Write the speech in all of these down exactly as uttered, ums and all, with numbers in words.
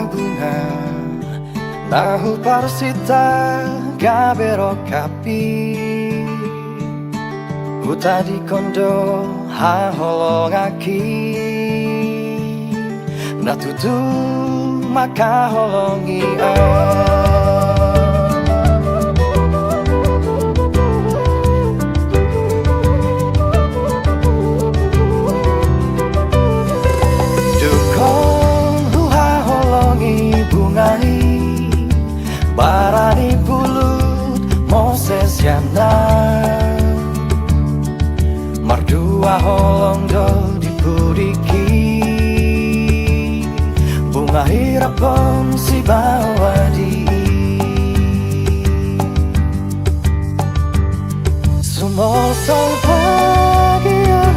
Bunga na huparsinta gabe rongkap i, hutadingkon do haholonganki, na tutu mangkaholongi ahu. Dungkon huhaholongi bunga i, barani pulut mose sian na. Mardua holong do di pudingki, bunga hiraphon sibawa di i. Sumolsol bagian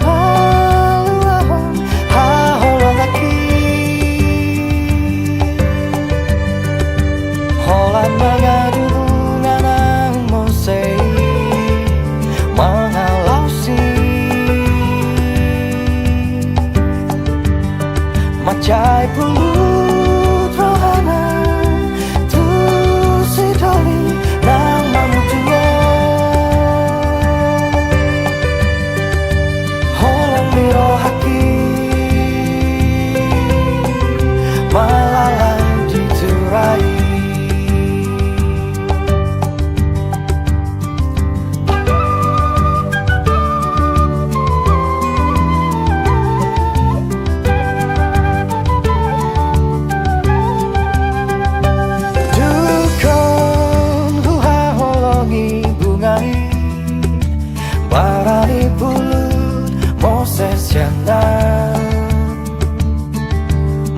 paluahon haholonganki, holan mangadu bunga nang mose i, mangalaosi. Mansai pulut rohana tu sidoli nang mamujungon. Holong ni rohangki malala di tura i. Dungkon huhaholongi bunga i, barani pulut mose sian na.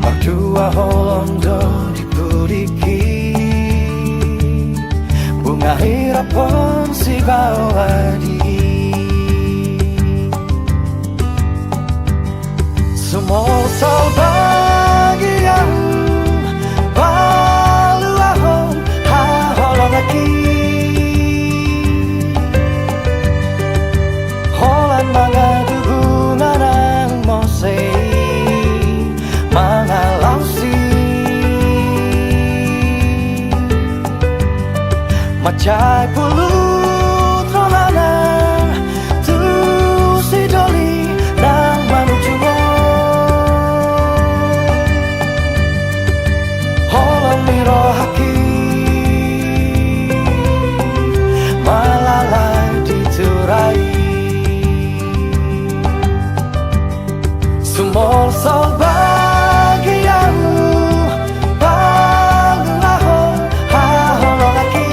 Mardua holong do di pudingki, bunga hiraphon sibawa di i. Sumolsol bagian paluahon haholonganki, holan mangadu bunga nang mose i, mangalaosi. Mansai pulut rohana tu sidoli nang mamujungon. Holong ni rohangki malala di tura i. Sumolsol bagian paluahon haholonganki,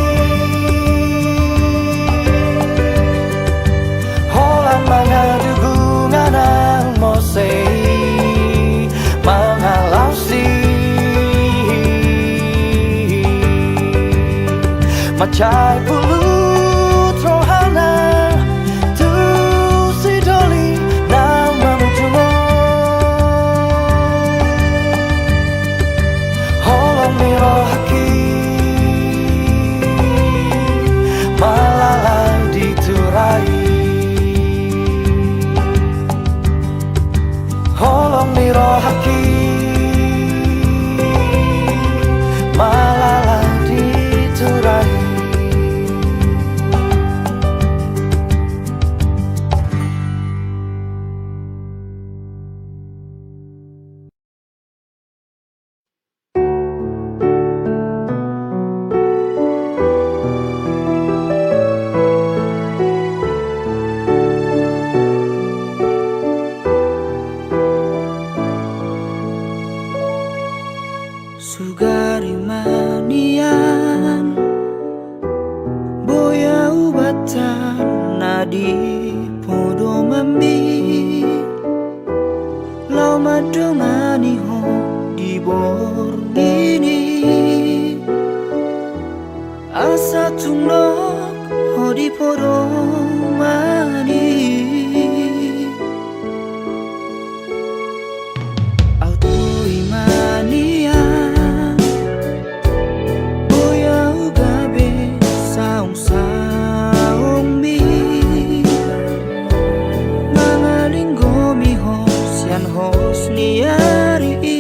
holan mangadu bunga nang mose i, mangalaosi. Mansai pulut rohana tu sidoli nang mamujungon. Holong ni rohangki malala di tura i. Holong ni rohangki malala di tura i. Sugari ma nian boi ahu batar na di podomanmi, laho mandongani ho di borngin i. Asa tung dong ho di podoman i. Ahu tu i ma nian boi ahu gabe saongsaongmi, mangalinggomi ho sian hos ni ari i.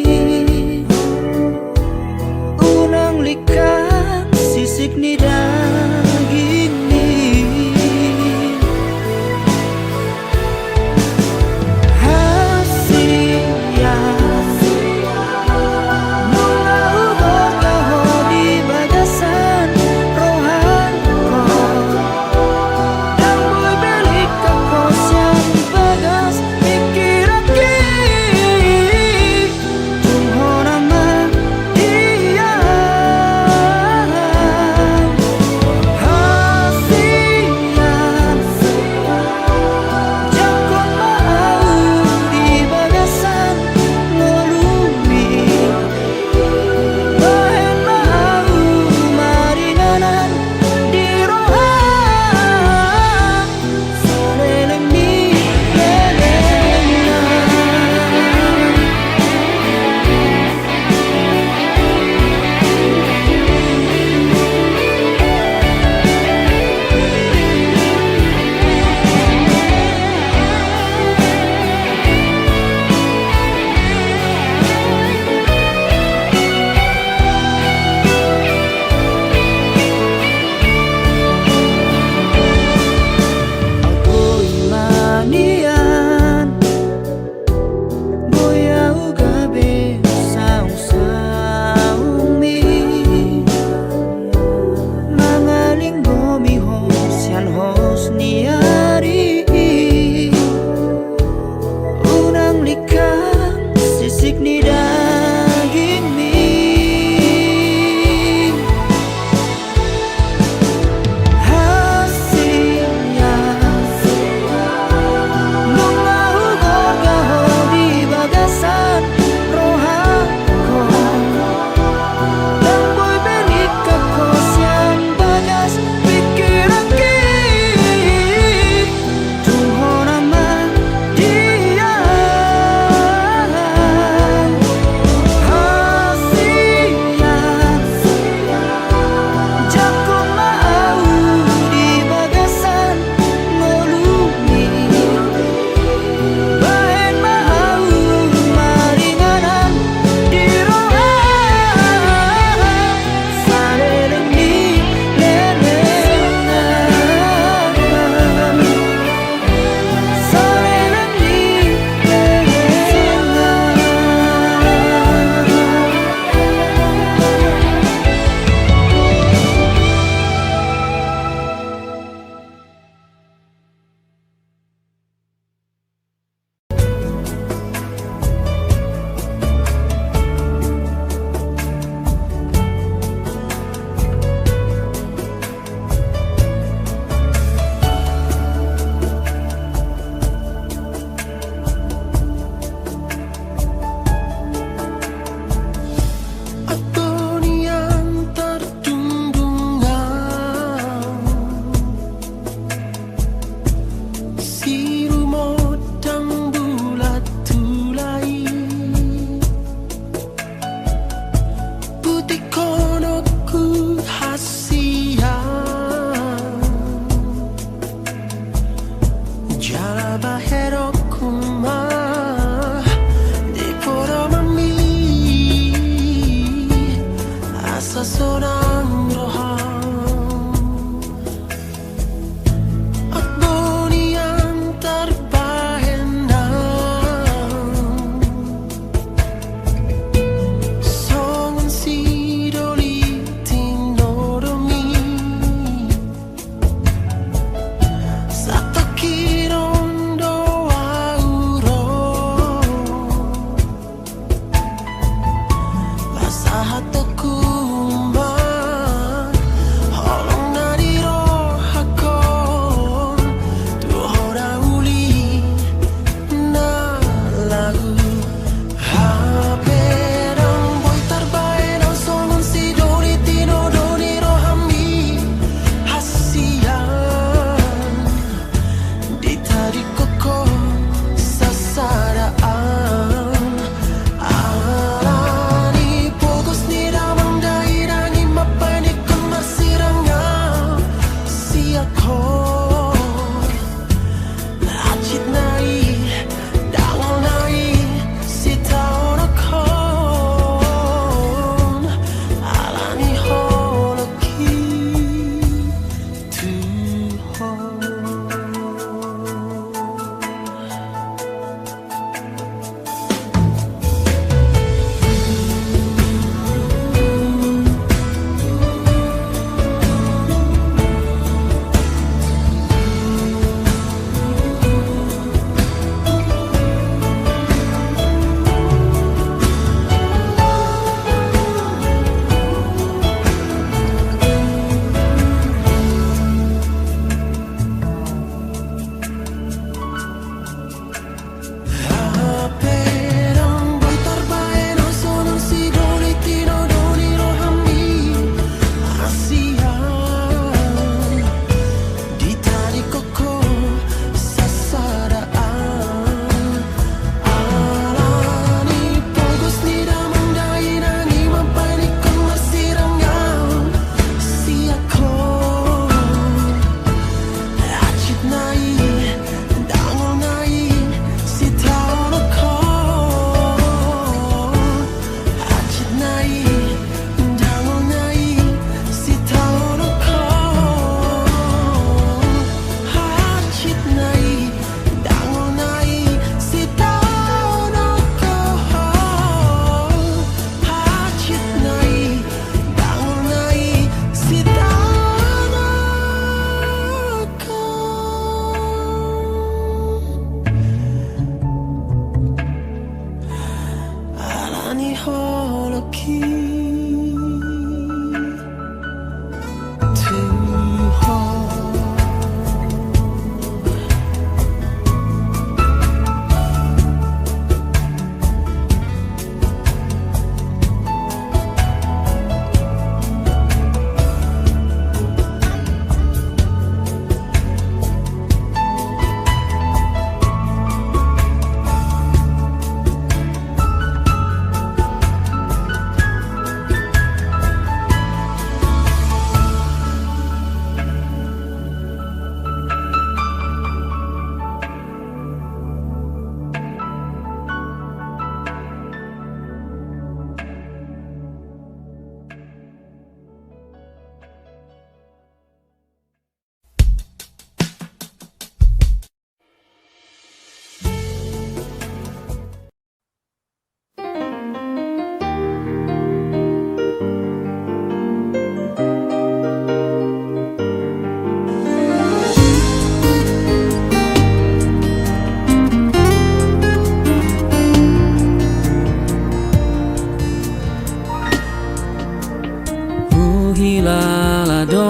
Huhilala do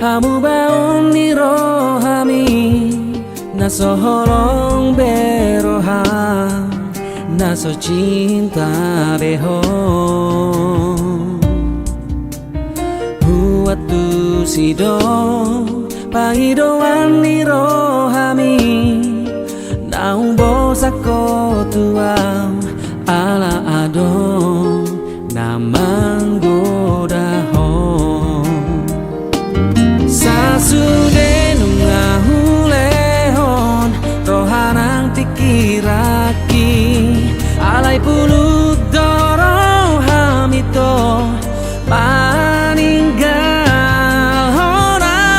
hamubaon ni rohami, na so holong be roham, na so cinta be ho. Huantusi do pangidoan ni rohami, na umbosak ho tu ahu ala adong na manggoda ho. Sasude nunga hulehon roha nang pingkiranki, alai pulut do rohami tu maninggalhon ahu.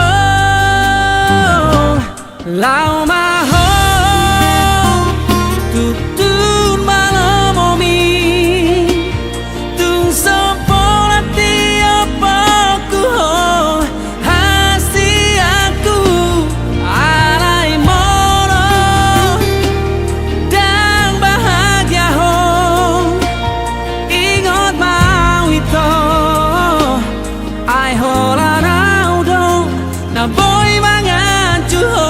Oh, laho ma ho, tutu ma lomomi, tung so pola tiop ho hasianku, alai molo ndang bahagia ho, ingot ma ahu ito. Ai holan ahu do na boi manganju ho.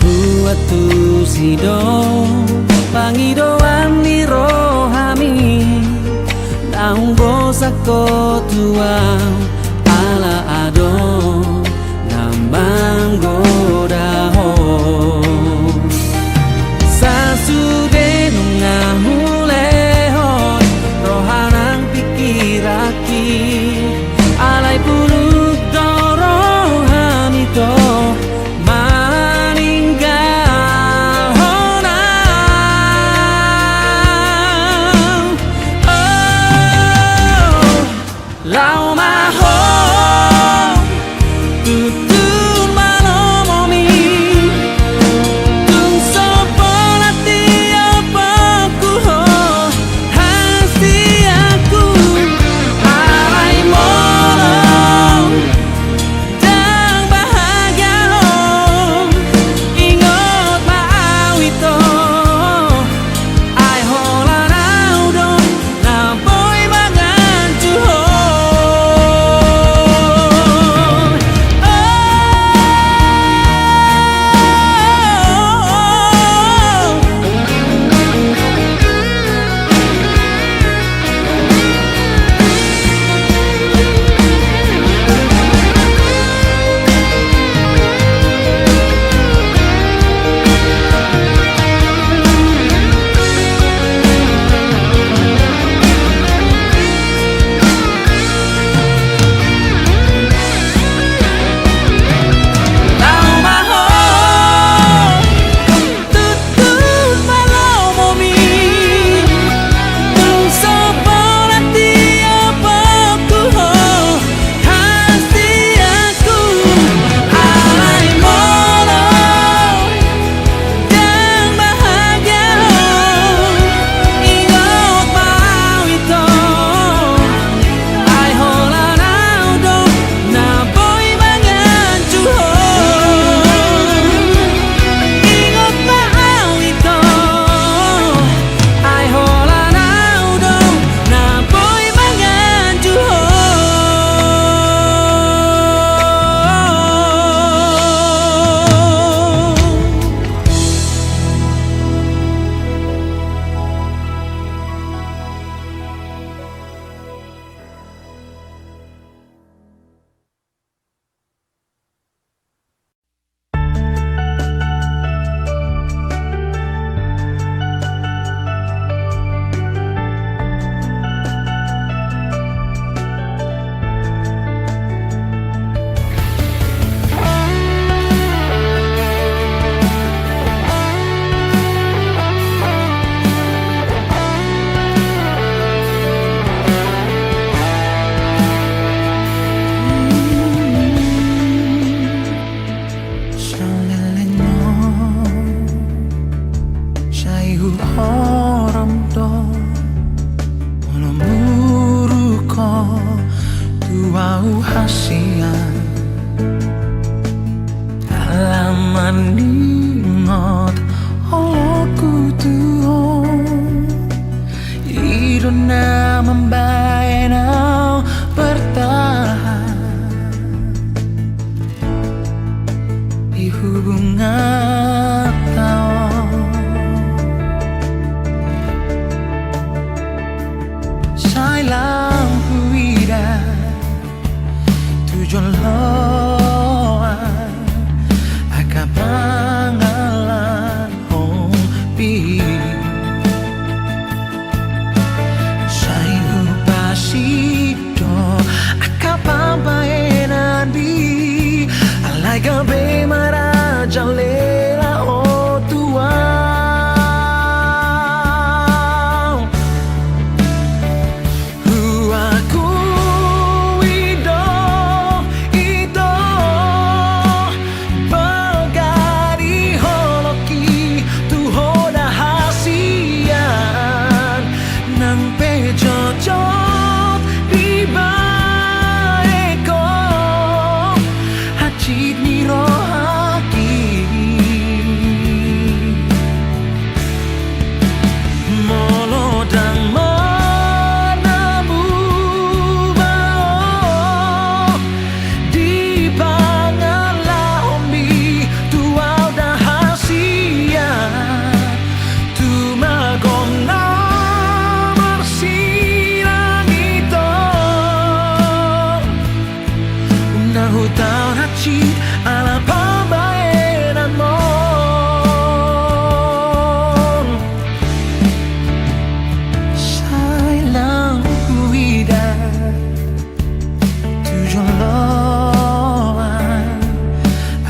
Huantusi do pangidoan ni rohami, na umbosak ho tu ahu ala Ho, tutu malomomi, tung so pola tiopokku ho, hasianku, alai molo ndang bahagia ho, ingot ma au ito. Ai holan au do na boi manganju ho. Tutu malomomi, tung so pola tiopokku ho, hasianku, alai molo ndang bahagia ho, ingot ma au ito. Ai holan au do na boi manganju ho. Ingot ma au ito. Ai holan au do na boi manganju ho. Saleleng on sai huhorom do molo muruk ho tu ahu hasian. Ala maningot holongku tu ho, i do na mambahen ahu bertahan di hubunganta on. Sai lam huida tu joloan angka pangalan on pe. Sai hupasidok angka pambahenan pe, alai gabe marajalela ho tu ahu. Huakui do ito, bangga di holongki tu ho da hasian, nang pe jotjot dibahen ho hansit ni rohangki. Molo ndang marnamuba ho di pangalahonmi tu ahu da hasian, tu magon na marsilang ito. Unang hutaon hansit ala pambahenanmon. Sai lam huida tu joloan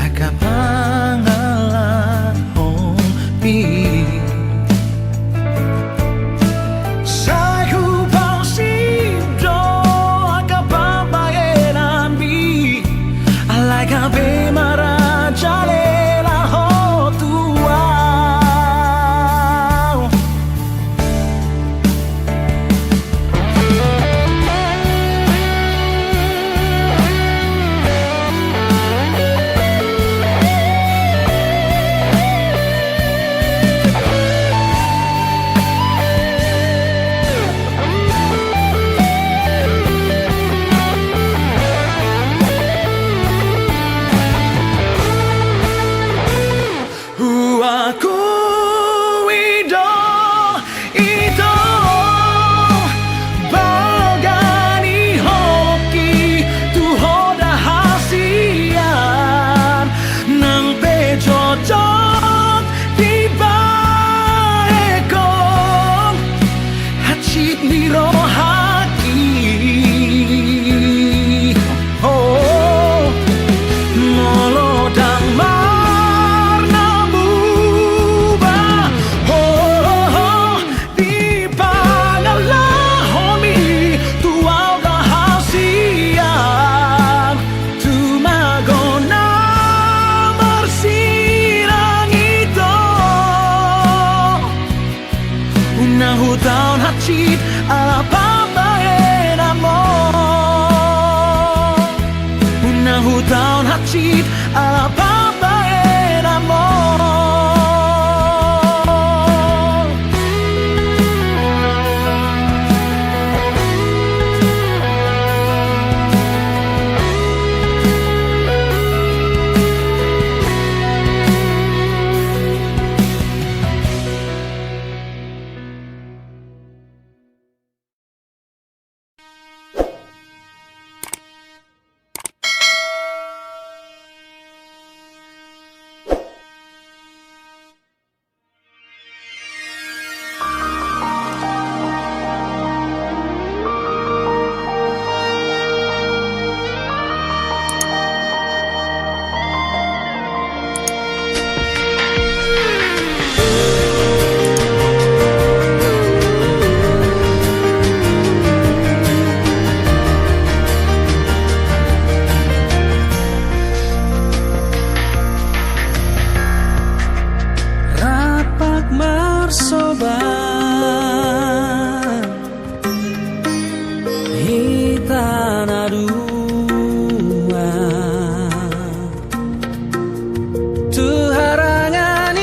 angka pangalan on pe. Sai hupasidok angka pambahen hansit ala pambahenanmon. Unang hutaon hansit ala pambahenanmon. Rap marsoban hita na dua tu harangan i,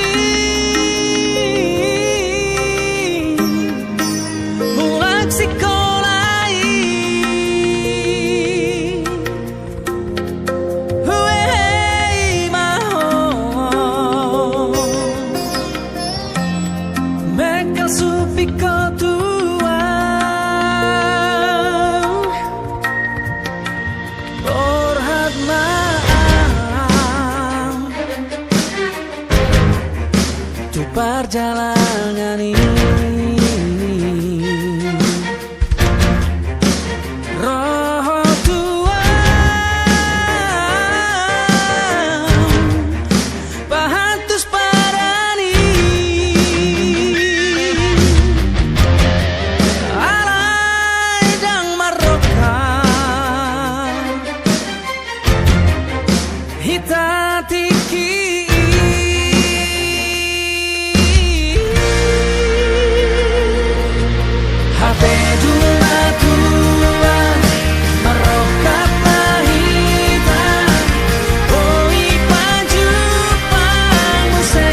mulak sikola i. Huhei ma ho, mengkal supik ho tu au. Borhat ma au tu parjalangan i. Ro ho tu au, pahantus padan i, alai ndang marroha hita tingki i. Hape dung matua marroha ma hita, boi pajumpang muse.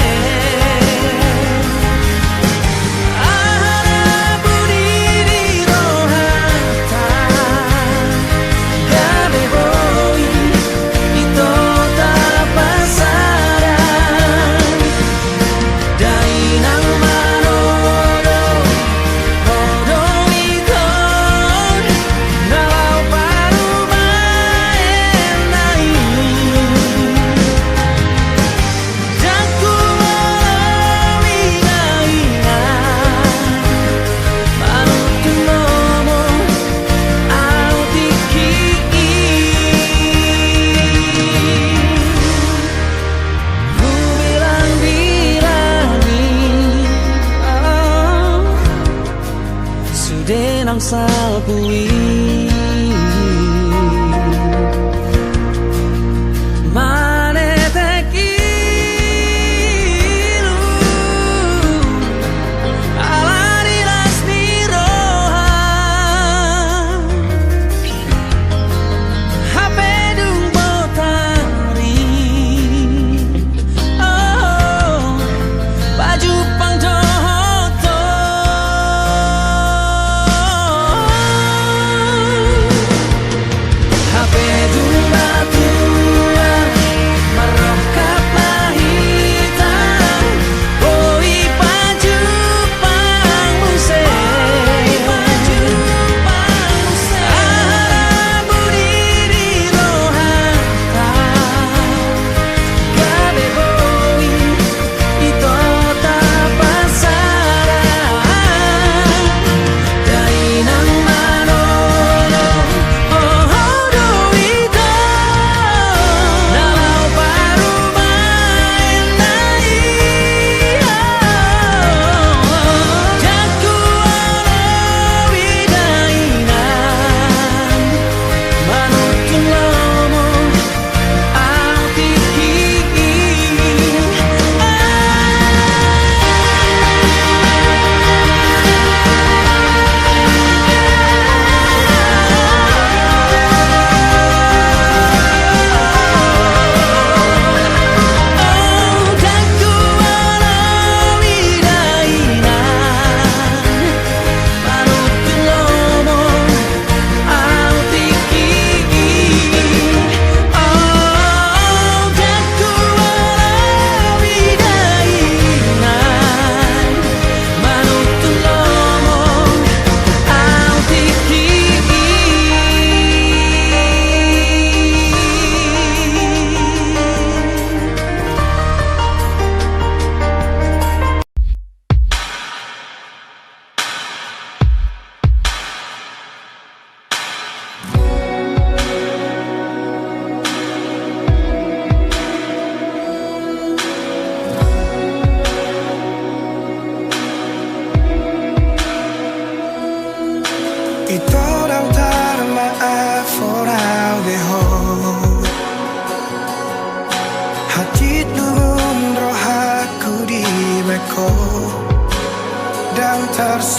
Aha na buni di rohanta, gabe boi ito tapas.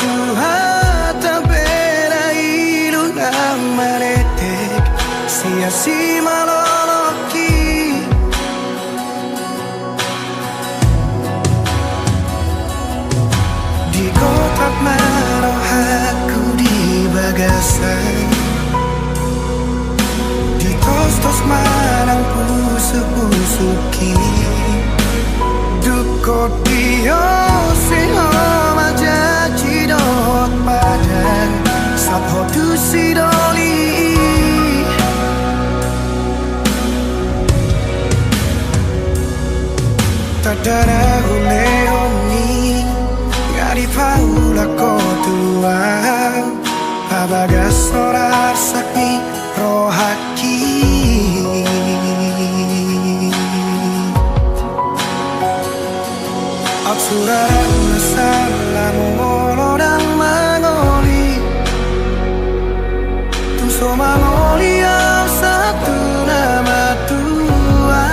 Hata pe na ilu na manetek sian simalolongki. Digotap ma rohangku di bagasan, ditostos ma nang pusuk-pusukki. Dung hot di on, sai ho ma jaji dohot padan, sahat ho tu si doli. Tanda na hulehon i, nga dipaulak ho tu ahu, pabagas horas ni rohangki. Aut sura ndang masalah molo ndang mangoli. Tung so mangoli ahu sahat tu na matua,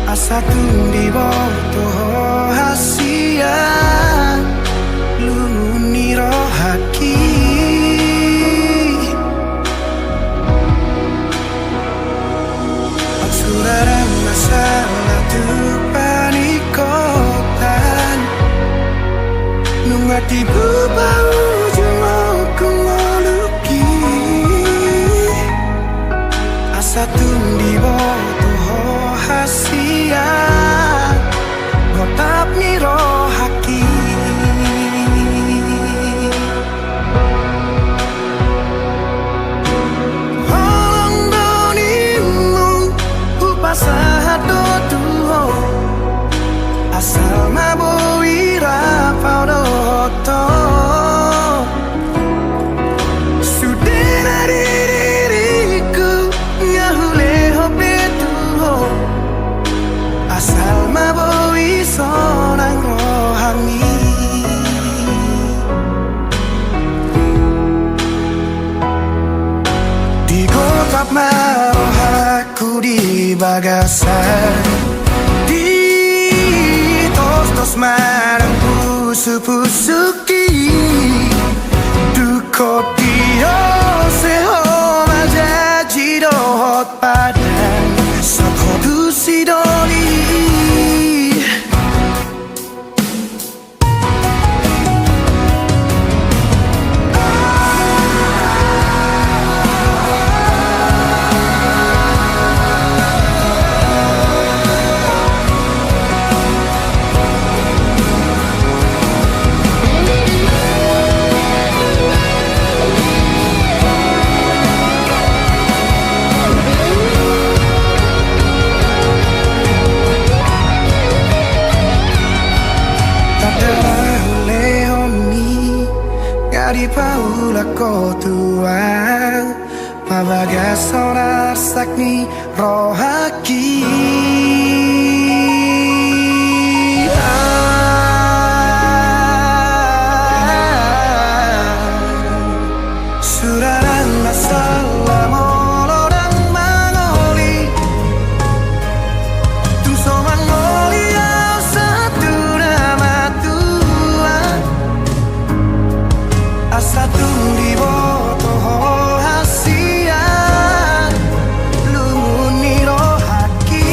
asa tung diboto ho hasian lungun ni rohangki. Aut sura ndang masalah tu paningkotan, nunga tibu paujung ogung ngolungki, asa tung diboto ho hasian gotap ni rohangki. Holong do ninmu, hupasahat do tu ho, asal ma boi rap ahu dohot ho. Sude na di diringku nga hulehon be tu ho, asal ma boi sonang rohami. Digotap ma rohangku di bagasan, ditostos ma nang pusuk-pusukki. Dung hot di on, sai ho ma jaji dohot padan, sahat ho tu si doli. Tanda na hulehon i, nga dipaulak ho tu ahu, pabagas horas ni rohangki. Sura ndang masalah molo ndang mangoli. Tung so mangoli ahu sahat tu na matua, asa tung diboto ho hasian lungun ni rohangki.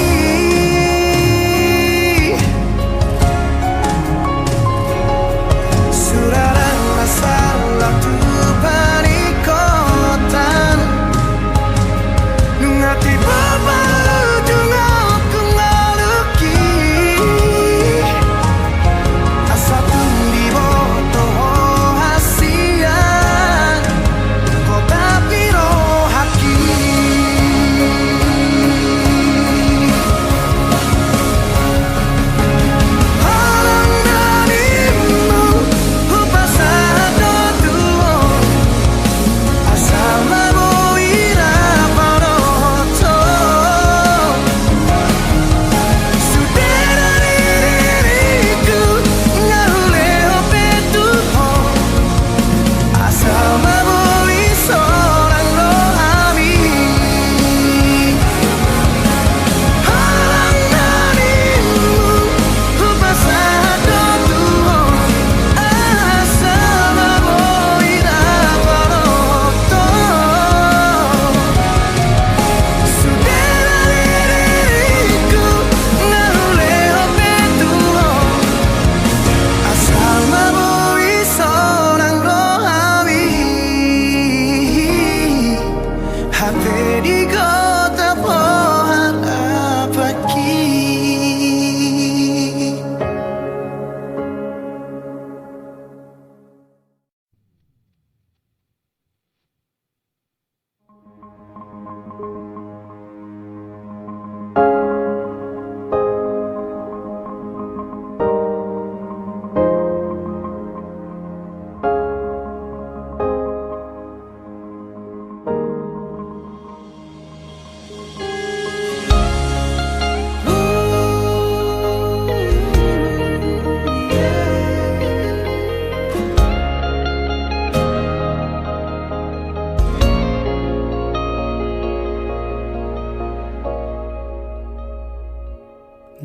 Di kota pohon apaki.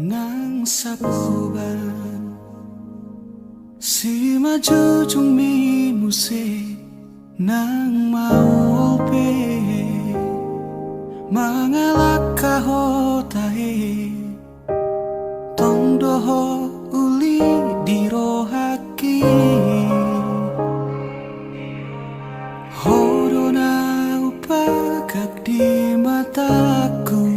Nang saboban simanjujungmi muse, nang maol pe mangalangka ho tahe, tong do ho uli di rohangki. Ho do na hupangkap di matangku.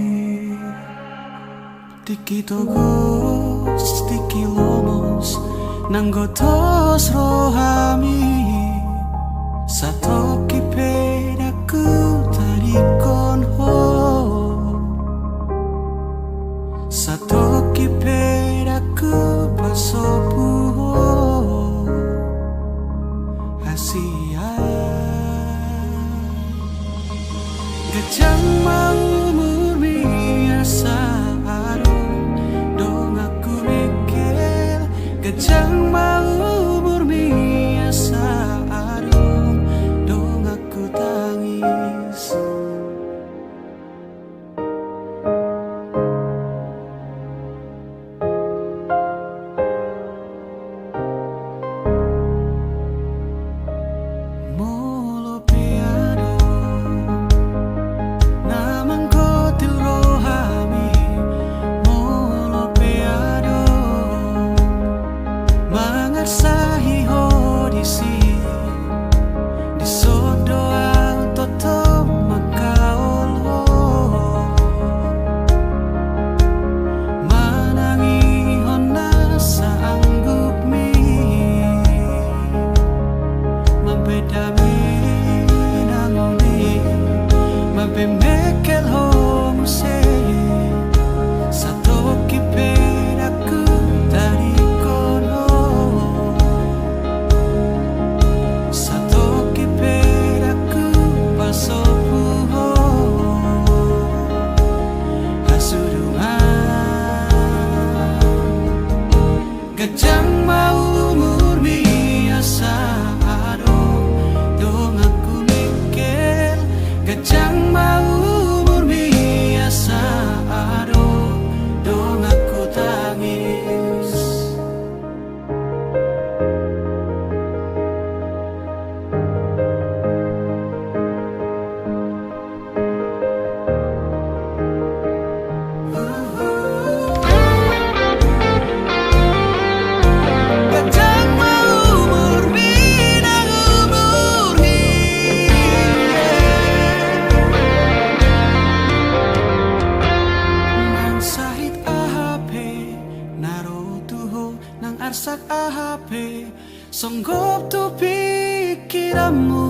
Tingki togos, tingki lomos, nang gotos rohami. Satongkin pe ndang hutadingkon ho, satongkin pe ndang hupasobu ho. Asi ahu. Ganjang ma umurmi asa adong donganku bengkel. Ganjang ma umurmi asa adong donganku tangis. Molo pe adong na manggotil rohami, molo pe adong mangarsahi ho disi, dison do ahu tongtong mangkaol ho. Manangihon na saanggupmi, mambahen dame nang uli, mambahen bengkel ho muse. Satongkin pe ndang hutadingkon ho, satongkin pe ndang hupasobu ho. Hasudungan. Ganjang ma umurmi asa adong donganku bengkel. Ganjang ma umurmi asa adong donganku tangis. Ganjang ma umurmi nang umur hi. Nang sahit aha pe na ro tu ho, nang arsak aha pe songgop tu pingkiranmu.